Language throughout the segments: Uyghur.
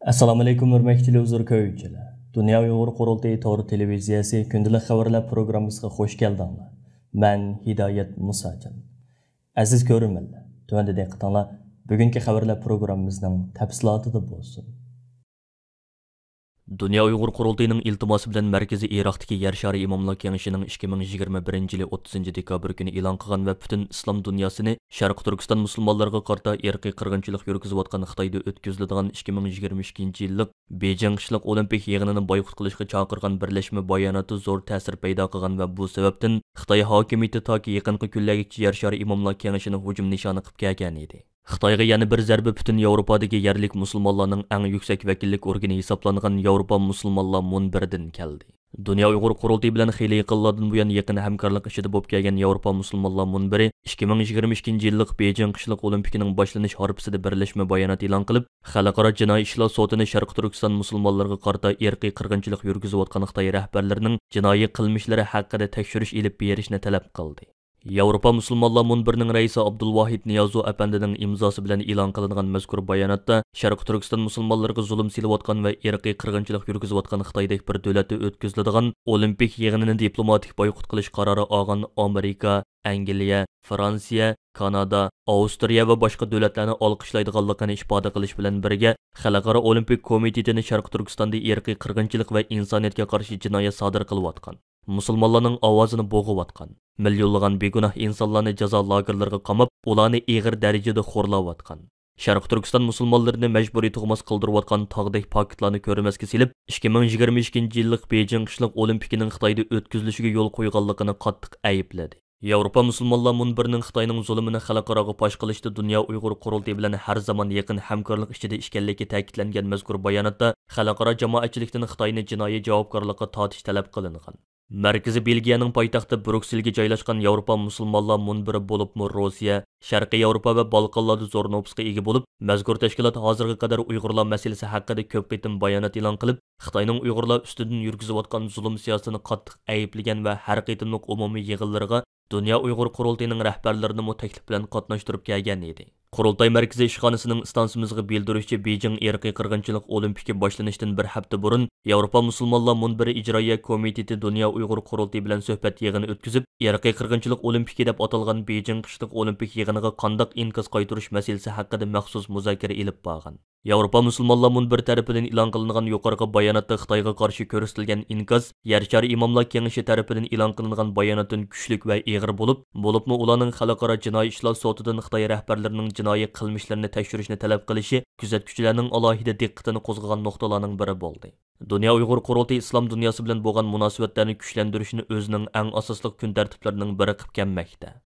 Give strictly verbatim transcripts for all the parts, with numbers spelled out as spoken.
ئەسسالامۇئەلەيكۇم، ھۆرمەتلىك تېلېۋىزور كۆرگۈچىلەر! دۇنيا ئۇيغۇر قۇرۇلتىيى تور تېلېۋىزىيەسى كۈندىلىك خەۋەرلەر پروگراممىسىغا خۇش كەلدىڭلار. مەن ھىدايەت مۇساجان. ئەزىز كۆرۈرمەنلەر، تۆۋەندە دىققىتىڭلار بۈگۈنكى خەۋەرلەر پروگراممىمىزنىڭ تەپسىلاتىدا بولسۇن. دۇنيا ئۇيغۇر قۇرۇلتىيىنىڭ ئىلتىماسى بىلەن مەركىزىي ئىراقتىكى يەر شارى ئىماملار كېڭىشىنىڭ ئىككى مىڭ يىگىرمە بىرىنچى يىلى ئوتتۇزىنچى دېكابىر كۈنى ئېلان قىلغان ۋە پۈتۈن ئىسلام دۇنياسىنى شەرقىي تۈركىستان مۇسۇلمانلىرىغا قارىتا ئىرقىي قىرغىنچىلىق يۈرگۈزۈۋاتقان خىتايدا ئۆتكۈزۈلىدىغان ئىككى مىڭ يىگىرمە ئىككىنچى يىللىق بېيجىڭ قىشلىق ئولىمپىك يىغىنىنى بايقۇت قىلىشقا چاقىرغان بىرلەشمە باياناتى زور تەسىر پەيدا قىلغان ۋە بۇ سەۋەبتىن خىتاي ھاكىمىيىتى تاكى يېقىنقى كۈنلەرگىچە يەر شارى ئىماملار كېڭىشىنى ھۇجۇم نىشانى قىلىپ كەلگەن ئىدى. خىتايغا يەنە بىر زەربە پۈتۈن ياۋروپادىكى يەرلىك مۇسۇلمانلارنىڭ ئەڭ يۈكسەك ۋەكىللىك ئورگىنى ھېسابلانغان ياۋروپا مۇسۇلمانلار مۇنبىرىدىن كەلدى. دۇنيا ئۇيغۇر قۇرۇلتىيى بىلەن خېلى يېقىنلاردىن بۇيان يېقىن ھەمكارلىق ئىچىدە بولۇپ كەلگەن ياۋروپا مۇسۇلمانلار مۇنبىرى ئىككى مىڭ يىگىرمە ئىككىنچى يىللىق بېيجىڭ قىشلىق ئولىمپىكىنىڭ باشلىنىش ھارپىسىدا بىرلەشمە بايانات ئېلان قىلىپ، خەلقئارا جىنايى ئىشلار سوتىنى شەرقىي تۈركىستان مۇسۇلمانلىرىغا قارىتا ئىرقىي قىرغىنچىلىق يۈرگۈزۈۋاتقان خىتاي رەھبەرلىرىنىڭ جىنايى قىلمىشلىرى ھەققىدە تەكشۈرۈش ئېلىپ بېرىشنى تەلەپ قىلدى. ياۋروپا مۇسۇلمانلار مۇنبىرىنىڭ رەئىسى ئابدۇلۋاھىد نىيازۇ ئەپەندىنىڭ ئىمزاسى بىلەن ئېلان قىلىنغان مەزكۇر باياناتتا، شەرقىي تۈركىستان مۇسۇلمانلىرىغا زۇلۇم سېلىۋاتقان ۋە ئىرقىي قىرغىنچىلىق يۈرگۈزۈۋاتقان خىتايدەك بىر دۆلەتتە ئۆتكۈزۈلىدىغان ئولىمپىك يىغىنىنى دىپلوماتىك بايقۇت قىلىش قارارى ئالغان ئامېرىكا، ئەنگلىيە، فرانسىيە، كانادا، ئاۋسترىيە ۋە باشقا دۆلەتلەرنى ئالقىشلايدىغانلىقىنى ئىپادە قىلىش بىلەن بىرگە، خەلقئارا ئولىمپىك كومىتېتىنى شەرقىي تۈركىستاندا ئىرقىي قىرغىنچىلىق ۋە ئىنسانىيەتكە قارشى جىنايەت سادىر قىلىۋاتقان، مۇسۇلمانلارنىڭ ئاۋازىنى بوغۇۋاتقان، مىليونلىغان بىگۇناھ ئىنسانلارنى جازا لاگېرلىرىغا قاماپ، ئۇلارنى ئېغىر دەرىجىدە خورلاۋاتقان، شەرقىي تۈركىستان مۇسۇلمانلىرىنى مەجبۇرىي تۇغماس قىلدۇرۇۋاتقان تاغدەك پاكىتلارنى كۆرمەسكە سېلىپ، ئىككى مىڭ يىگىرمە ئىككىنچى يىللىق بېيجىڭ قىشلىق ئولىمپىكىنىڭ خىتايدا ئۆتكۈزۈلۈشىگە يول قويغانلىقىنى قاتتىق ئەيىبلىدى. ياۋروپا مۇسۇلمانلار مۇنبىرىنىڭ خىتاينىڭ زۇلۇمىنى خەلقئاراغا پاش قىلىشتا دۇنيا ئۇيغۇر قۇرۇلتىيى بىلەن ھەر زامان يېقىن ھەمكارلىق ئىچىدە ئىكەنلىكى تەكىتلەنگەن مەزكۇر باياناتتا، خەلقئارا جامائەتچىلىكتىن خىتاينى جىنايى جاۋابكارلىققا تارتىش تەلەپ قىلىنغان. مەركىزى بېلگىيەنىڭ پايتەختى بروكسېلگە جايلاشقان ياۋروپا مۇسۇلمانلار مۇنبىرى بولۇپمۇ روسىيە، شەرقىي ياۋروپا ۋە بالقانلاردا زور نوپۇسقا ئىگە بولۇپ، مەزكۇر تەشكىلات ھازىرغا قەدەر ئۇيغۇرلار مەسىلىسى ھەققىدە كۆپ قېتىم بايانات ئېلان قىلىپ، خىتاينىڭ ئۇيغۇرلار ئۈستىدىن يۈرگۈزۈۋاتقان زۇلۇم سىياسىتىنى قاتتىق ئەيىبلىگەن ۋە ھەر قېتىملىق ئومۇمىي يىغىنلىرىغا دۇنيا ئۇيغۇر قۇرۇلتىيىنىڭ رەھبەرلىرىنىمۇ تەكلىپ بىلەن قاتناشتۇرۇپ كەلگەن ئىدى. قۇرۇلتاي مەركىزىي ئىشخانىسىنىڭ ئىستانسىمىزغا بىلدۈرۈشىچە، بېيجىڭ ئىرقىي قىرغىنچىلىق ئولىمپىكى باشلىنىشتىن بىر ھەپتە بۇرۇن، ياۋروپا مۇسۇلمانلار مۇنبىرى ئىجرائىيە كومىتېتى دۇنيا ئۇيغۇر قۇرۇلتىيى بىلەن سۆھبەت يىغىنى ئۆتكۈزۈپ، ئىرقىي قىرغىنچىلىق ئولىمپىكى دەپ ئاتالغان بېيجىڭ قىشلىق ئولىمپىك يىغىنىغا قانداق ئىنكاس قايتۇرۇش مەسىلىسى ھەققىدە مەخسۇس مۇزاكىرە ئېلىپ بارغان. ياۋروپا مۇسۇلمانلار مۇنبىرى تەرىپىدىن ئېلان قىلىنغان يۇقىرىقى باياناتتا خىتايغا قارشى كۆرسىتىلگەن ئىنكاس يەر شارى ئىماملار كېڭىشى تەرىپىدىن ئېلان قىلىنغان باياناتتىن كۈچلۈك ۋە ئېغىر بولۇپ، بولۇپمۇ ئۇلارنىڭ خەلقئارا جىنايى ئىشلار سوتىدىن خىتاي رەھبەرلىرىنىڭ جىنايى قىلمىشلىرىنى تەكشۈرۈشنى تەلەپ قىلىشى كۆزەتكۈچىلەرنىڭ ئالاھىدە دىققىتىنى قوزغىغان نۇقتىلارنىڭ بىرى بولدى. دۇنيا ئۇيغۇر قۇرۇلتىيى ئىسلام دۇنياسى بىلەن بولغان مۇناسىۋەتلەرنى كۈچلەندۈرۈشنى ئۆزىنىڭ ئەڭ ئاساسلىق كۈن تەرتىپلىرىنىڭ بىرى قىلىپ كەلمەكتە.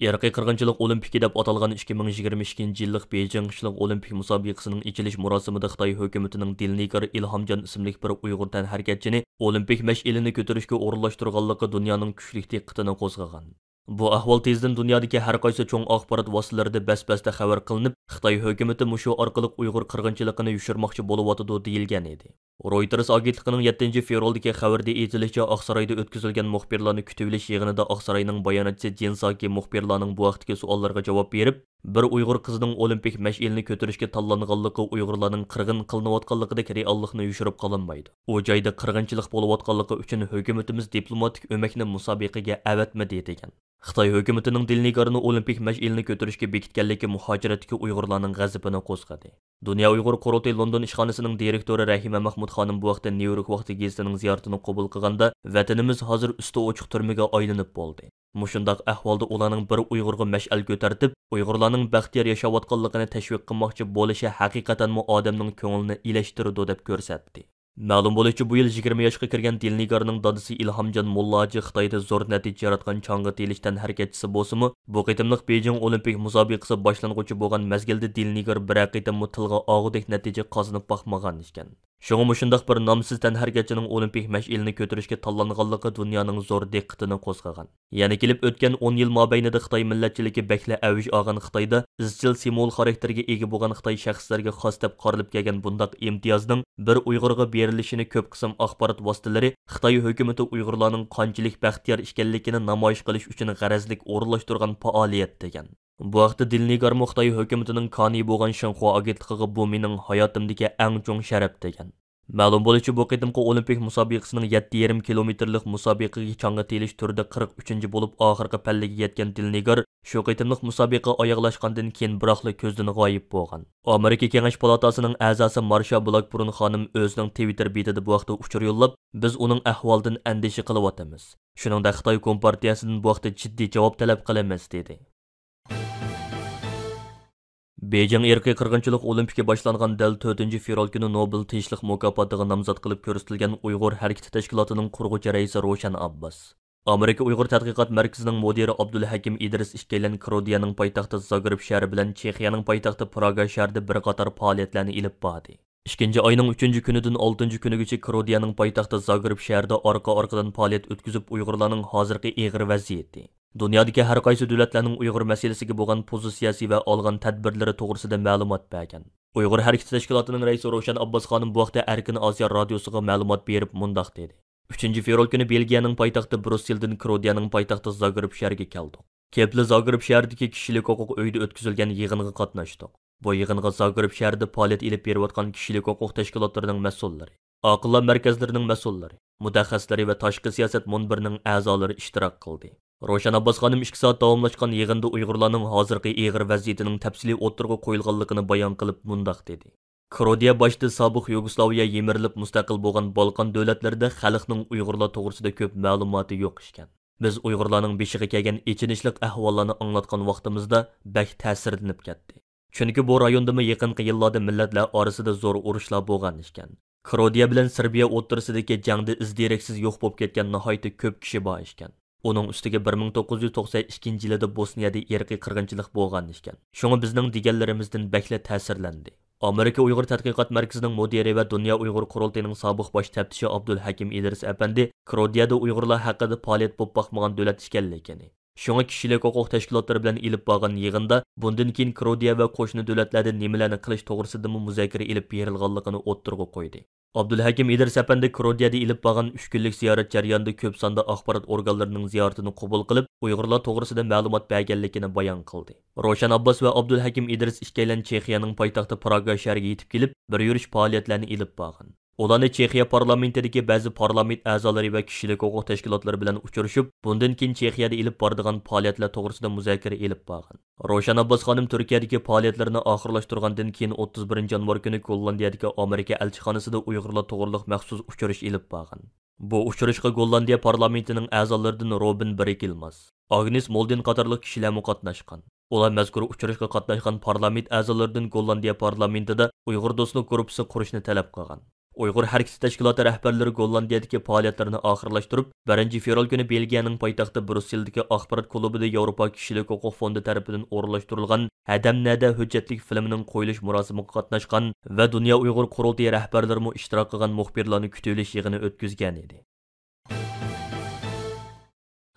ئىرقىي قىرغىنچىلىق ئولىمپىكى دەپ ئاتالغان ئىككى مىڭ يىگىرمە ئىككىنچى يىللىق بېيجىڭ قىشلىق ئولىمپىك مۇسابىقىسىنىڭ ئېچىلىش مۇراسىمىدا خىتاي ھۆكۈمىتىنىڭ دىلنىگار ئىلھامجان ئىسىملىك بىر ئۇيغۇر تەنھەرىكەتچىنى ئولىمپىك مەشئىلىنى كۆتۈرۈشكە ئورۇنلاشتۇرغانلىقى دۇنيانىڭ كۈچلۈك دىققىتىنى قوزغىغان. بۇ ئەھۋال تېزدىن دۇنيادىكى ھەر قايسى چوڭ ئاخبارات ۋاسىتىلىرىدە بەس-بەستە خەۋەر قىلىنىپ، خىتاي ھۆكۈمىتى مۇشۇ ئارقىلىق ئۇيغۇر قىرغىنچىلىقىنى يوشۇرماقچى بولۇۋاتىدۇ، دېيىلگەن ئىدى. رويتېرس ئاگېنتلىقىنىڭ يەتتىنچى فېۋرالدىكى خەۋىرىدە ئېيتىلىشىچە، ئاقسارايدا ئۆتكۈزۈلگەن مۇخبىرلارنى كۈتۈۋېلىش يىغىنىدا ئاقساراينىڭ باياناتچىسى جىن ساكى مۇخبىرلارنىڭ بۇ ھەقتىكى سوئاللىرىغا جاۋاب بېرىپ، بىر ئۇيغۇر قىزىنىڭ ئولىمپىك مەشئىلىنى كۆتۈرۈشكە تاللانغانلىقى ئۇيغۇرلارنىڭ قىرغىن قىلىنىۋاتقانلىقىدەك رېئاللىقنى يوشۇرۇپ قالالمايدۇ. ئۇ جايدا قىرغىنچىلىق بولۇۋاتقانلىقى ئۈچۈن ھۆكۈمىتىمىز دىپلوماتىك ئۆمەكنى مۇسابىقىگە ئەۋەتمىدى، دېگەن. خىتاي ھۆكۈمىتىنىڭ دىلنىگارنى ئولىمپىك مەشئىلىنى كۆتۈرۈشكە بېكىتكەنلىكى مۇھاجىرەتتىكى ئۇيغۇرلارنىڭ غەزىپىنى قوزغىدى. دۇنيا ئۇيغۇر قۇرۇلتىيى لوندون ئىشخانىسىنىڭ دىرېكتورى رەھىمە مەخمۇت خانىم بۇ ھەقتە نيۇ يورك ۋاقتى گېزىتىنىڭ زىيارىتىنى قوبۇل قىلغاندا، ۋەتىنىمىز ھازىر ئۈستى ئوچۇق تۈرمىگە ئايلىنىپ بولدى. مۇشۇنداق ئەھۋالدا ئۇلارنىڭ بىر ئۇيغۇرغا مەشئەل كۆتەرتىپ، ئۇيغۇرلارنىڭ بەختىيار ياشاۋاتقانلىقىنى تەشۋىق قىلماقچى بولۇشى ھەقىقەتەنمۇ ئادەمنىڭ كۆڭلىنى ئىلەشتۈرىدۇ، دەپ كۆرسەتتى. مەلۇم بولۇشىچە، بۇ يىل يىگىرمە ياشقا كىرگەن دىلنىگارنىڭ دادىسى ئىلھامجان موللاھاجى خىتايدا زور نەتىجە ياراتقان چاڭغا تېيىلىش تەنھەرىكەتچىسى بولسىمۇ، بۇ قېتىملىق بېيجىڭ ئولىمپىك مۇسابىقىسى باشلانغۇچە بولغان مەزگىلدە دىلنىگار بىرەر قېتىممۇ تىلغا ئالغۇدەك نەتىجە قازىنىپ باقمىغان ئىكەن. شۇڭا مۇشۇنداق بىر نامسىز تەنھەرىكەتچىنىڭ ئولىمپىك مەشئىلىنى كۆتۈرۈشكە تاللانغانلىقى دۇنيانىڭ زور دىققىتىنى قوزغىغان. يەنە كېلىپ ئۆتكەن ئون يىل مابەينىدە خىتاي مىللەتچىلىكى بەكلا ئەۋج ئالغان خىتايدا ئىزچىل سىمۋول خاراكتېرگە ئىگە بولغان خىتاي شەخسلەرگە خاس دەپ قارىلىپ كەلگەن بۇنداق ئىمتىيازنىڭ بىر ئۇيغۇرغا بېرىلىشىنى كۆپ قىسىم ئاخبارات ۋاسىتىلىرى خىتاي ھۆكۈمىتى ئۇيغۇرلارنىڭ قانچىلىك بەختىيار ئىكەنلىكىنى نامايىش قىلىش ئۈچۈن غەرەزلىك ئورۇنلاشتۇرغان پائالىيەت دېگەن. بۇ ھەقتە دىلنىگارمۇ خىتاي ھۆكۈمىتىنىڭ كانى بولغان شىنخۇا ئاگېنتلىقىغا بۇ مېنىڭ ھاياتىمدىكى ئەڭ چوڭ شەرەپ دېگەن. مەلۇم بولۇشىچە، بۇ قېتىمقى ئولىمپىك مۇسابىقىسىنىڭ يەتتە يېرىم كىلومېتىرلىق مۇسابىقىگە چاڭگا تېيىلىش تۈرىدە قىرىق ئۈچىنچى بولۇپ، ئاخىرقى پەللىگە يەتكەن دىلنىگار شۇ قېتىملىق مۇسابىقە ئاياغلاشقاندىن كېيىن بىراقلا كۆزدىن غايىب بولغان. ئامېرىكا كېڭەش پالاتاسىنىڭ ئەزاسى مارشا بلاكبۇرن خانىم ئۆزىنىڭ تىۋىتتېر بېتىدە بۇ ھەقتە ئۇچۇر يوللاپ، بىز ئۇنىڭ ئەھۋالىدىن ئەندىشە قىلىۋاتىمىز. شۇنىڭدەك خىتاي كومپارتىيەسىدىن بۇ ھەقتە جىددىي جاۋاب تەلەپ قىلىمىز، دېدى. بېيجىڭ ئىرقىي قىرغىنچىلىق ئولىمپىكى باشلانغان دەل تۆتىنچى فېۋرال كۈنى نوبېل تىنچلىق مۇكاپاتىغا نامزات قىلىپ كۆرسىتىلگەن ئۇيغۇر ھەرىكىتى تەشكىلاتىنىڭ قۇرغۇچى رەئىسى روشەن ئابباس، ئامېرىكا ئۇيغۇر تەتقىقات مەركىزىنىڭ مۇدىرى ئابدۇلھەكىم ئىدرىس ئىككىيلەن كرودىيەنىڭ پايتەختى زاگرېب شەھىرى بىلەن چېخىيەنىڭ پايتەختى پراگا شەھىرىدە بىر قاتار پائالىيەتلەرنى ئېلىپ باردى. ئىككىنچى ئاينىڭ ئۈچىنچى كۈنىدىن ئالتىنچى كۈنىگىچە كرودىيەنىڭ پايتەختى زاگرېب شەھىرىدە ئارقا-ئارقىدىن پائالىيەت ئۆتكۈزۈپ، ئۇيغۇرلارنىڭ ھازىرقى ئېغىر ۋەزىيىتى، دۇنيادىكى ھەر قايسى دۆلەتلەرنىڭ ئۇيغۇر مەسىلىسىگە بولغان پوزىتسىيەسى ۋە ئالغان تەدبىرلىرى توغرىسىدا مەلۇمات بەرگەن. ئۇيغۇر ھەرىكىتى تەشكىلاتىنىڭ رەئىسى روشەن ئابباس خانىم بۇ ھەقتە ئەركىن ئاسىيا رادىيوسىغا مەلۇمات بېرىپ مۇنداق دېدى: ئۈچىنچى فېۋرال كۈنى بېلگىيەنىڭ پايتەختى بروسسېلدىن كرودىيەنىڭ پايتەختى زاگرېب شەھىرىگە كەلدۇق. كېپىلى زاگرېب شەھىرىدىكى كىشىلىك ھوقۇق ئۆيىدە ئۆتكۈزۈلگەن يىغىنغا قاتناشتۇق. بۇ يىغىنغا زاگرېب شەھىرىدە پائالىيەت ئېلىپ بېرىۋاتقان كىشىلىك ھوقۇق تەشكىلاتلىرىنىڭ مەسئۇللىرى، ئاقىللار مەركەزلىرىنىڭ مەسئۇللىرى، مۇتەخەسسىسلىرى ۋە تاشقى سىياسەت مۇنبىرىنىڭ ئەزالىرى ئىشتىراك قىلدى. روشەن ئابباس خانىم ئىككى سائەت داۋاملاشقان يىغىندا ئۇيغۇرلارنىڭ ھازىرقى ئېغىر ۋەزىيىتىنىڭ تەپسىلىي ئوتتۇرىغا قويۇلغانلىقىنى بايان قىلىپ مۇنداق دېدى: كرودىيە باشتا سابىق يۇگوسلاۋىيە يىمىرىلىپ مۇستەقىل بولغان بالقان دۆلەتلىرىدە خەلقنىڭ ئۇيغۇرلار توغرىسىدا كۆپ مەلۇماتى يوق ئىكەن. بىز ئۇيغۇرلارنىڭ بېشىغا كەلگەن ئېچىنىشلىق ئەھۋاللارنى ئاڭلاتقان ۋاقتىمىزدا بەك تەسىرلىنىپ كەتتى. چۈنكى بۇ رايوندىمۇ يېقىنقى يىللاردا مىللەتلەر ئارىسىدا زور ئۇرۇشلار بولغان ئىكەن. كرودىيە بىلەن سېربىيە ئوتتۇرىسىدىكى جەڭدە ئىز دېرەكسىز يوق بولۇپ كەتكەن ناھايىتى كۆپ كىشى بار ئىكەن. ئۇنىڭ ئۈستىگە بىر مىڭ توققۇز يۈز توقسەن ئىككىنچى يىلىدا بوسنىيەدە ئىرقىي قىرغىنچىلىق بولغان ئىكەن. شۇڭا بىزنىڭ دېگەنلىرىمىزدىن بەكلا تەسىرلەندى. ئامېرىكا ئۇيغۇر تەتقىقات مەركىزىنىڭ مۇدىرى ۋە دۇنيا ئۇيغۇر قۇرۇلتىيىنىڭ سابىق باش تەپتىشى ئابدۇلھەكىم ئىدرىس ئەپەندى كرودىيەدە ئۇيغۇرلار ھەققىدە پائالىيەت بولۇپ باقمىغان دۆلەت ئىكەنلىكىنى، شۇڭا كىشىلىك ھوقۇق تەشكىلاتلىرى بىلەن ئېلىپ بارغان يىغىندا بۇندىن كېيىن كرودىيە ۋە قوشنا دۆلەتلەردە نېمىلەرنى قىلىش توغرىسىدىمۇ مۇزاكىرە ئېلىپ بېرىلغانلىقىنى ئوتتۇرىغا قويدى. ئابدۇلھەكىم ئىدرىس ئەپەندى كرودىيەدە ئېلىپ بارغان ئۈچ كۈنلۈك زىيارەت جەريانىدا كۆپ ساندا ئاخبارات ئورگانلىرىنىڭ زىيارىتىنى قوبۇل قىلىپ، ئۇيغۇرلار توغرىسىدا مەلۇمات بەرگەنلىكىنى بايان قىلدى. روشەن ئابباس ۋە ئابدۇلھەكىم ئىدرىس ئىككىيلەن چېخىيەنىڭ پايتەختى پراگا شەھىرىگە يېتىپ كېلىپ، بىر يۈرۈش پائالىيەتلەرنى ئېلىپ بارغان. ئۇلارنى چېخىيە پارلامېنتىدىكى بەزى پارلامېنت ئەزالىرى ۋە كىشىلىك ھوقۇق تەشكىلاتلىرى بىلەن ئۇچرىشىپ، بۇندىن كېيىن چېخىيەدە ئېلىپ بارىدىغان پائالىيەتلەر توغرىسىدا مۇزاكىرە ئېلىپ بارغان. روشەن ئابباس خانىم تۈركىيەدىكى پائالىيەتلىرىنى ئاخىرلاشتۇرغاندىن كېيىن، ئوتتۇز بىرىنچى يانۋار كۈنى گوللاندىيەدىكى ئامېرىكا ئەلچىخانىسىدا ئۇيغۇرلار توغرىلىق مەخسۇس ئۇچرىشىش ئېلىپ بارغان. بۇ ئۇچرىشىشقا گوللاندىيە پارلامېنتىنىڭ ئەزالىرىدىن روبىن برىك يىلماز، ئاگنېس مولدىن قاتارلىق كىشىلەرمۇ قاتناشقان. ئۇلار مەزكۇر ئۇچرىشىشقا قاتناشقان پارلامېنت ئەزالىرىدىن گوللاندىيە پارلامېنتىدا ئۇيغۇر دوستلۇق گۇرۇپپىسى قۇرۇشنى تەلەپ قىلغان. ئۇيغۇر ھەرىكىتى تەشكىلاتى رەھبەرلىرى گوللاندىيەدىكى پائالىيەتلىرىنى ئاخىرلاشتۇرۇپ، بىرىنچى فېۋرال كۈنى بېلگىيەنىڭ پايتەختى بروسسېلدىكى ئاخبارات كۇلۇبىدا ياۋروپا كىشىلىك ھوقۇق فوندى تەرىپىدىن ئورۇنلاشتۇرۇلغان ھەدەم نەدە ھۆججەتلىك فىلىمىنىڭ قويۇلۇش مۇراسىمىغا قاتناشقان ۋە دۇنيا ئۇيغۇر قۇرۇلتىيى رەھبەرلىرىمۇ ئىشتىراك قىلغان مۇخبىرلارنى كۈتۈۋېلىش يىغىنى ئۆتكۈزگەنىدى.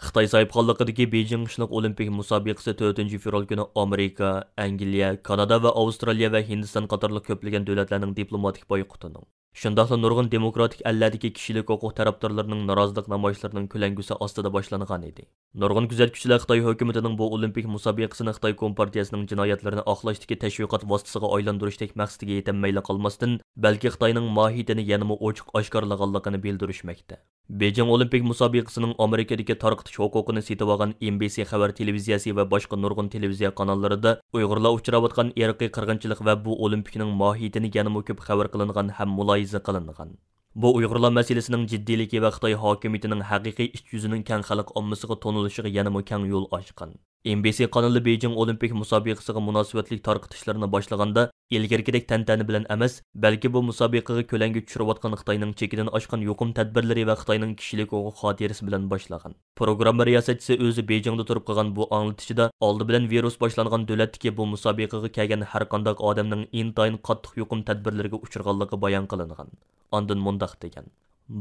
خىتاي ساھىبخانلىقىدىكى بېيجىڭ قىشلىق ئولىمپىك مۇسابىقىسى تۆتىنچى فېۋرال كۈنى ئامېرىكا، ئەنگلىيە، كانادا ۋە ئاۋسترالىيە ۋە ھىندىستان قاتارلىق كۆپلىگەن دۆلەتلەرنىڭ دىپلوماتىك بايقۇتىنىڭ، شۇنداقلا نۇرغۇن دېموكراتىك ئەللەردىكى كىشىلىك ھوقۇق تەرەپدارلىرىنىڭ نارازىلىق نامايىشلىرىنىڭ كۆلەڭگىسى ئاستىدا باشلانغانىدى. نۇرغۇن كۆزەتكۈچىلەر خىتاي ھۆكۈمىتىنىڭ بۇ ئولىمپىك مۇسابىقىسىنى خىتاي كومپارتىيەسىنىڭ جىنايەتلىرىنى ئاقلاشتىكى تەشۋىقات ۋاسىتىسىغا ئايلاندۇرۇشتەك مەقسىتىگە يېتەلمەيلا قالماستىن، بەلكى خىتاينىڭ ماھىيىتىنى يەنىمۇ ئوچۇق ئاشكارىلىغانلىقىنى بىلدۈرۈشمەكتە. بېيجىڭ ئولىمپىك مۇسابىقىسىنىڭ ئامېرىكىدىكى تارقىتىش ھوقۇقىنى سېتىۋالغان ئېن بى سى خەۋەر تېلېۋىزىيەسى ۋە باشقا نۇرغۇن تېلېۋىزىيە قاناللىرىدا ئۇيغۇرلار ئۇچراۋاتقان ئىرقىي قىرغىنچىلىق ۋە بۇ ئولىمپىكنىڭ ماھىيىتىنى يەنىمۇ كۆپ خەۋەر قىلىنغان ھەم مۇلاھىزە قىلىنغان. بۇ ئۇيغۇرلار مەسىلىسىنىڭ جىددىيلىكى ۋە خىتاي ھاكىمىيىتىنىڭ ھەقىقىي ئىچ يۈزىنىڭ كەڭ خەلق ئاممىسىغا تونۇلۇشىغا يەنىمۇ كەڭ يول ئاچقان. ئېن بى سى قانىلى بېيجىڭ ئولىمپىك مۇسابىقىسىغا مۇناسىۋەتلىك تارقىتىشلىرىنى باشلىغاندا، ئىلگىرىكىدەك تەنتەنە بىلەن ئەمەس، بەلكى بۇ مۇسابىقىگە كۆلەڭگە چۈشۈرۈۋاتقان خىتاينىڭ چېكىدىن ئاشقان يۇقۇم تەدبىرلىرى ۋە خىتاينىڭ كىشىلىك ھوقۇق خاتىرىسى بىلەن باشلىغان. پروگرامما رىياسەتچىسى ئۆزى بېيجىڭدا تۇرۇپ قىلغان بۇ ئاڭلىتىشىدا، ئالدى بىلەن ۋىرۇس باشلانغان دۆلەتتىكى بۇ مۇسابىقىگە كەلگەن ھەرقانداق ئادەمنىڭ ئىنتايىن قاتتىق يۇقۇم تەدبىرلىرىگە ئۇچرىغانلىقى بايان قىلىنغان. ئاندىن مۇنداق دېگەن: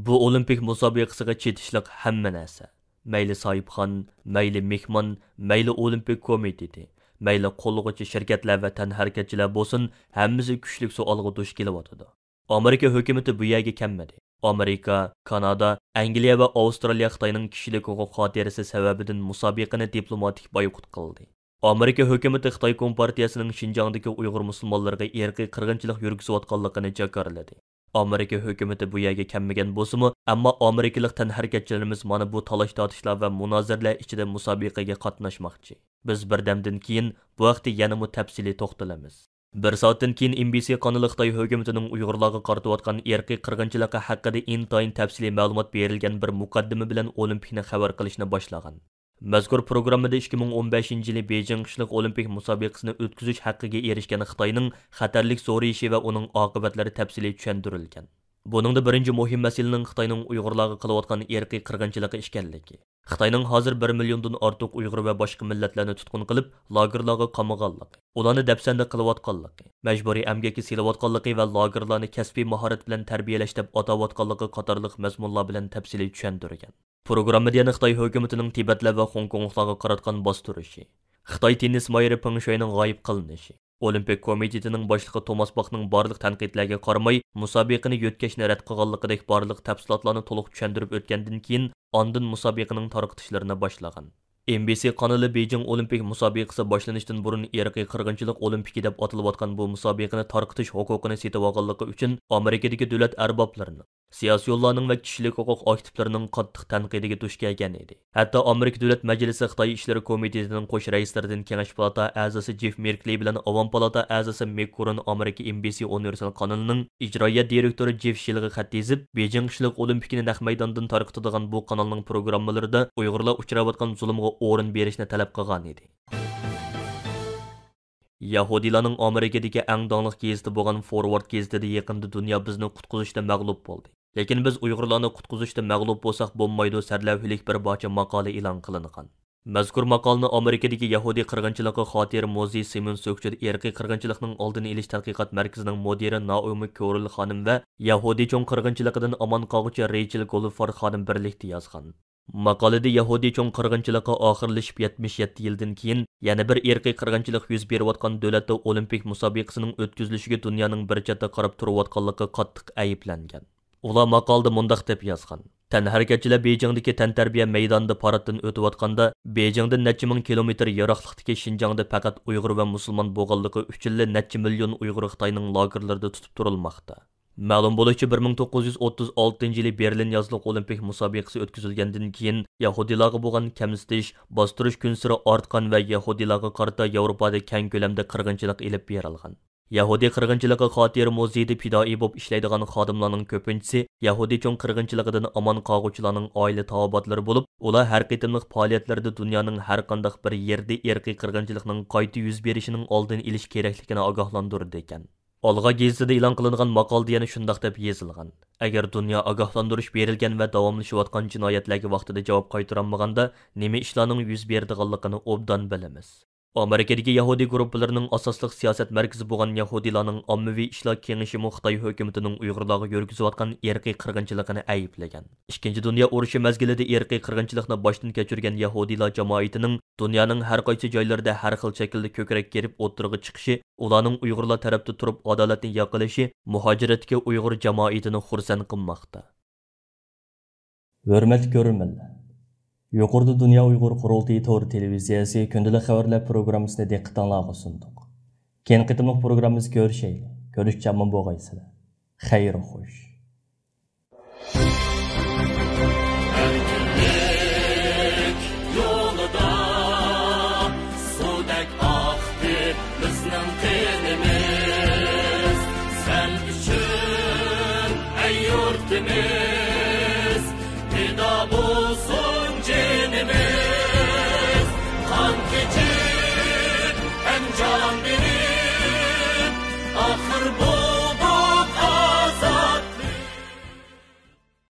بۇ ئولىمپىك مۇسابىقىسىغا چېتىشلىق ھەممە نەرسە، مەيلى ساھىبخان، مەيلى مېھمان، مەيلى ئولىمپىك كومىتېتى، مەيلى قوللىغۇچى شىركەتلەر ۋە تەنھەرىكەتچىلەر بولسۇن، ھەممىسى كۈچلۈك سوئالغا دۇچ كېلىۋاتىدۇ. ئامېرىكا ھۆكۈمىتى بۇ يەرگە كەلمىدى. ئامېرىكا، كانادا، ئەنگلىيە ۋە ئاۋسترالىيە خىتاينىڭ كىشىلىك ھوقۇق خاتىرىسى سەۋەبىدىن مۇسابىقىنى دىپلوماتىك بايقۇت قىلدى. ئامېرىكا ھۆكۈمىتى خىتاي كومپارتىيەسىنىڭ شىنجاڭدىكى ئۇيغۇر مۇسۇلمانلىرىغا ئىرقىي قىرغىنچىلىق يۈرگۈزۈۋاتقانلىقىنى جاكارلىدى. ئامېرىكا ھۆكۈمىتى بۇ يەرگە كەلمىگەن بولسىمۇ، ئەمما ئامېرىكىلىق تەنھەرىكەتچىلىرىمىز مانا بۇ تالاش-تارتىشلار ۋە مۇنازىرىلەر ئىچىدە مۇسابىقىگە قاتناشماقچى. بىز بىردەمدىن كېيىن بۇ ھەقتە يەنىمۇ تەپسىلىي توختىلىمىز. بىر سائەتتىن كېيىن ئېن بى سى قانىلى خىتاي ھۆكۈمىتىنىڭ ئۇيغۇرلارغا قارىتىۋاتقان ئىرقىي قىرغىنچىلىقى ھەققىدە ئىنتايىن تەپسىلىي مەلۇمات بېرىلگەن بىر مۇقەددىمە بىلەن ئولىمپىكنى خەۋەر قىلىشنى باشلىغان. مەزكۇر پروگراممىدا ئىككى مىڭ ئون بەشىنچى يىلى بېيجىڭ قىشلىق ئولىمپىك مۇسابىقىسىنى ئۆتكۈزۈش ھەققىگە ئېرىشكەن خىتاينىڭ خەتەرلىك زورىيىشى ۋە ئۇنىڭ ئاقىۋەتلىرى تەپسىلىي چۈشەندۈرۈلگەن. بۇنىڭدا بىرىنچى مۇھىم مەسىلىنىڭ خىتاينىڭ ئۇيغۇرلارغا قىلىۋاتقان ئىرقىي قىرغىنچىلىقى ئىكەنلىكى. خىتاينىڭ ھازىر بىر مىليوندىن ئارتۇق ئۇيغۇر ۋە باشقا مىللەتلەرنى تۇتقۇن قىلىپ، لاگېرلارغا قامىغانلىقى، ئۇلارنى دەپسەندە قىلىۋاتقانلىقى، مەجبۇرىي ئەمگەككە سېلىۋاتقانلىقى ۋە لاگېرلارنى كەسپىي ماھارەت بىلەن تەربىيەلەش دەپ ئاتاۋاتقانلىقى قاتارلىق مەزمۇنلار بىلەن تەپسىلىي چۈشەندۈرگەن. پروگراممىدا يەنە خىتاي ھۆكۈمىتىنىڭ تىبەتلەر ۋە خوڭكوڭلۇقلارغا قاراتقان باستۇرۇشى، خىتاي تېننىس ماھىرى پېڭ شۇينىڭ غايىب قىلىنىشى، ئولىمپىك كومىتېتىنىڭ باشلىقى توماس باخنىڭ بارلىق تەنقىدلەرگە قارىماي، مۇسابىقىنى يۆتكەشنى رەت قىلغانلىقىدەك بارلىق تەپسىلاتلارنى تولۇق چۈشەندۈرۈپ ئۆتكەندىن كېيىن، ئاندىن مۇسابىقىنىڭ تارقىتىشلىرىنى باشلىغان. ئېن بى سى قانىلى بېيجىڭ ئولىمپىك مۇسابىقىسى باشلىنىشتىن بۇرۇن ئىرقىي قىرغىنچىلىق ئولىمپىكى دەپ ئاتىلىۋاتقان بۇ مۇسابىقىنى تارقىتىش ھوقۇقىنى سېتىۋالغانلىقى ئۈچۈن ئامېرىكىدىكى دۆلەت ئەربابلىرىنىڭ، سىياسىيونلارنىڭ ۋە كىشىلىك ھوقۇق ئاكتىپلىرىنىڭ قاتتىق تەنقىدىگە دۇچ كەلگەن ئىدى. ھەتتا ئامېرىكا دۆلەت مەجلىسى خىتاي ئىشلىرى كومىتېتىنىڭ قوش رەئىسلىرىدىن كېڭەش پالاتا ئەزاسى جېف مېركلى بىلەن ئاۋام پالاتا ئەزاسى مىك كورون ئامېرىكا ئېن بى سى ئۇنىۋېرسال قانىلىنىڭ ئىجرائىيە دىرېكتورى جېف شىلغا خەت يېزىپ، بېيجىڭ قىشلىق ئولىمپىكىنى نەق مەيداندىن تارقىتىدىغان بۇ قانالنىڭ پروگراممىلىرىدا ئۇيغۇرلار ئۇچراۋاتقان زۇلۇمغا ئورۇن بېرىشنى تەلەپ قىلغان ئىدى. يەھۇدىيلارنىڭ ئامېرىكىدىكى ئەڭ داڭلىق گېزىتى بولغان فورۋارد گېزىتىدە يېقىندا دۇنيا بىزنى قۇتقۇزۇشتا مەغلۇپ بولدى، لېكىن بىز ئۇيغۇرلارنى قۇتقۇزۇشتا مەغلۇپ بولساق بولمايدۇ سەرلەۋھىلىك بىر پارچە ماقالە ئېلان قىلىنغان. مەزكۇر ماقالىنى ئامېرىكىدىكى يەھۇدىي قىرغىنچىلىقى خاتىرە مۇزېي سىمون سۆكچىدە ئىرقىي قىرغىنچىلىقنىڭ ئالدىنى ئېلىش تەتقىقات مەركىزىنىڭ مۇدىرى نائومى كورل خانىم ۋە يەھۇدىي چوڭ قىرغىنچىلىقىدىن ئامان قالغۇچى رېيچېل گولدفارد خانىم بىرلىكتە يازغان. ماقالىدە يەھۇدىي چوڭ قىرغىنچىلىقى ئاخىرلىشىپ يەتمىش يەتتە يىلدىن كېيىن، يەنە بىر ئىرقىي قىرغىنچىلىق يۈز بېرىۋاتقان دۆلەتتە ئولىمپىك مۇسابىقىسىنىڭ ئۆتكۈزۈلۈشىگە دۇنيانىڭ بىر چەتتە قاراپ تۇرۇۋاتقانلىقى قاتتىق ئەيىبلەنگەن. ئۇلار ماقالىدە مۇنداق دەپ يازغان: تەنھەرىكەتچىلەر بېيجىڭدىكى تەنتەربىيە مەيدانىدا پاراتتىن ئۆتۈۋاتقاندا، بېيجىڭدىن نەچچە مىڭ كىلومېتىر يىراقلىقتىكى شىنجاڭدا پەقەت ئۇيغۇر ۋە مۇسۇلمان بولغانلىقى ئۈچۈنلا نەچچە مىليون ئۇيغۇر خىتاينىڭ لاگېرلىرىدا تۇتۇپ تۇرۇلماقتا. مەلۇم بولۇشىچە، بىر مىڭ توققۇز يۈز ئوتتۇز ئالتىنچى يىلى بېرلىن يازلىق ئولىمپىك مۇسابىقىسى ئۆتكۈزۈلگەندىن كېيىن، يەھۇدىيلارغا بولغان كەمسىتىش، باستۇرۇش كۈنسېرى ئارتقان ۋە يەھۇدىيلارغا قارىتا ياۋروپادا كەڭ كۆلەمدە قىرغىنچىلىق ئېلىپ بېرىلغان. يەھۇدىي قىرغىنچىلىقى خاتىرە مۇزېيىدا پىدائىي بولۇپ ئىشلەيدىغان خادىملارنىڭ كۆپىنچىسى يەھۇدىي چوڭ قىرغىنچىلىقىدىن ئامان قالغۇچىلارنىڭ ئائىلە تاۋابىئاتلىرى بولۇپ، ئۇلار ھەر قېتىملىق پائالىيەتلىرىدە دۇنيانىڭ ھەر قانداق بىر يېرىدە ئىرقىي قىرغىنچىلىقنىڭ قايتا يۈز بېرىشىنىڭ ئالدىنى ئېلىش كېرەكلىكىنى ئاگاھلاندۇرىدىكەن. ئالغا گېزىتىدە ئېلان قىلىنغان ماقالىدە يەنە شۇنداق دەپ يېزىلغان: ئەگەر دۇنيا ئاگاھلاندۇرۇش بېرىلگەن ۋە داۋاملىشىۋاتقان جىنايەتلەرگە ۋاقتىدا جاۋاب قايتۇرالمىغاندا، نېمە ئىشلارنىڭ يۈز بېرىدىغانلىقىنى ئوبدان بىلىمىز. ئامېرىكىدىكى يەھۇدىي گۇرۇپپىلىرىنىڭ ئاساسلىق سىياسەت مەركىزى بولغان يەھۇدىيلارنىڭ ئاممىۋى ئىشلار كېڭىشىمۇ خىتاي ھۆكۈمىتىنىڭ ئۇيغۇرلارغا يۈرگۈزۈۋاتقان ئىرقىي قىرغىنچىلىقىنى ئەيىبلىگەن. ئىككىنچى دۇنيا ئۇرۇشى مەزگىلىدە ئىرقىي قىرغىنچىلىقنى باشتىن كەچۈرگەن يەھۇدىيلار جامائىتىنىڭ دۇنيانىڭ ھەر قايسى جايلىرىدا ھەر خىل شەكىلدە كۆكرەك كېرىپ ئوتتۇرىغا چىقىشى، ئۇلارنىڭ ئۇيغۇرلار تەرەپتە تۇرۇپ ئادالەتنى ياقىلىشى مۇھاجىرەتتىكى ئۇيغۇر جامائىتىنى خۇرسەن قىلماقتا. ھۆرمەتلىك كۆرۈرمەنلەر! يۇقىرىدا دۇنيا ئۇيغۇر قۇرۇلتىيى تور تېلېۋىزىيەسى كۈندىلىك خەۋەرلەر پروگراممىسىنى دىققىتىڭلارغا سۇندۇق. كېيىنكى قېتىملىق پروگراممىمىزدا كۆرۈشەيلى. كۆرۈشكىچە ئامان بولغايسىلەر. خەير خوش. ئەركىنلىك يولىدا سۇدەك ئاقتى بىزنىڭ قېنىمىز. سەن ئۈچۈن، ئەي يۇرتىمىز.